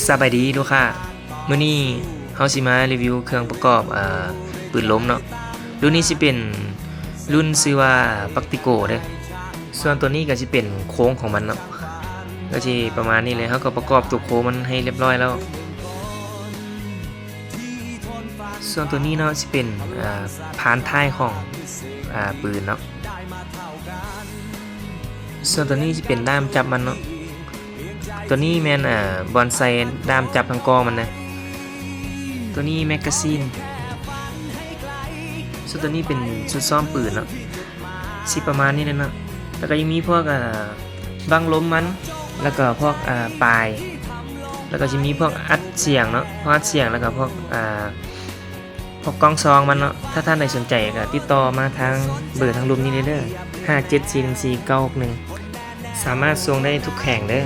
ສະບາຍດີລູກຄ້າ, ມື້ນີ້ເຮົາຊິມາຣີວິວເຄື່ອງປະກອບ ເອີ ປືນລົມເນາະ. ລຸ້ນນີ້ຊິເປັນລຸ້ນຊື່ວ່າ ປັກຕິໂກ ເດ້. ສ່ວນຕົວນີ້ກໍຊິເປັນໂຄງຂອງມັນເນາະ, ກໍຊິປະມານນີ້ເລີຍ. ເຮົາກໍປະກອບຕົວໂຄງມັນໃຫ້ລຽບຮ້ອຍແລ້ວ. ສ່ວນຕົວນີ້ເນາະ ຊິເປັນ ອ່າ ພານທ້າຍຂອງ ອ່າ ປືນເນາະ. ສ່ວນຕົວນີ້ຊິເປັນດ້າມຈັບມັນເນາະ. ຕົວນີ້ແມ່ນ ອ່າ ບ່ອນໃສ່ດ້າມຈັບທາງກ້ອງມັນນະ. ຕົວນີ້ແມັກກາຊີນ. ສ່ວນຕົວນີ້ເປັນຊຸດຊ້ອມປືນເນາະ. ຊິປະມານນີ້ແຫຼະເນາະ. ແລ້ວກໍຍັງມີພວກ ອ່າ ບັ້ງລົມມັນ, ແລ້ວກໍພວກ ອ່າ ປາຍ, ແລ້ວກໍຊິມີພວກອັດສຽງເນາະ, ພວກອັດສຽງ, ແລ້ວກໍພວກ ອ່າ ພວກກ່ອງຊອງມັນເນາະ. ຖ້າທ່ານໃດສົນໃຈກໍຕິດຕໍ່ມາທາງເບີທາງລຸ່ມນີ້ເລີຍເດີ, ຫ້າເຈັດສີ່ໜຶ່ງສີ່ເກົ້າຫົກໜຶ່ງ. ສາມາດສົ່ງໄດ້ທຸກແຂວງເດີ.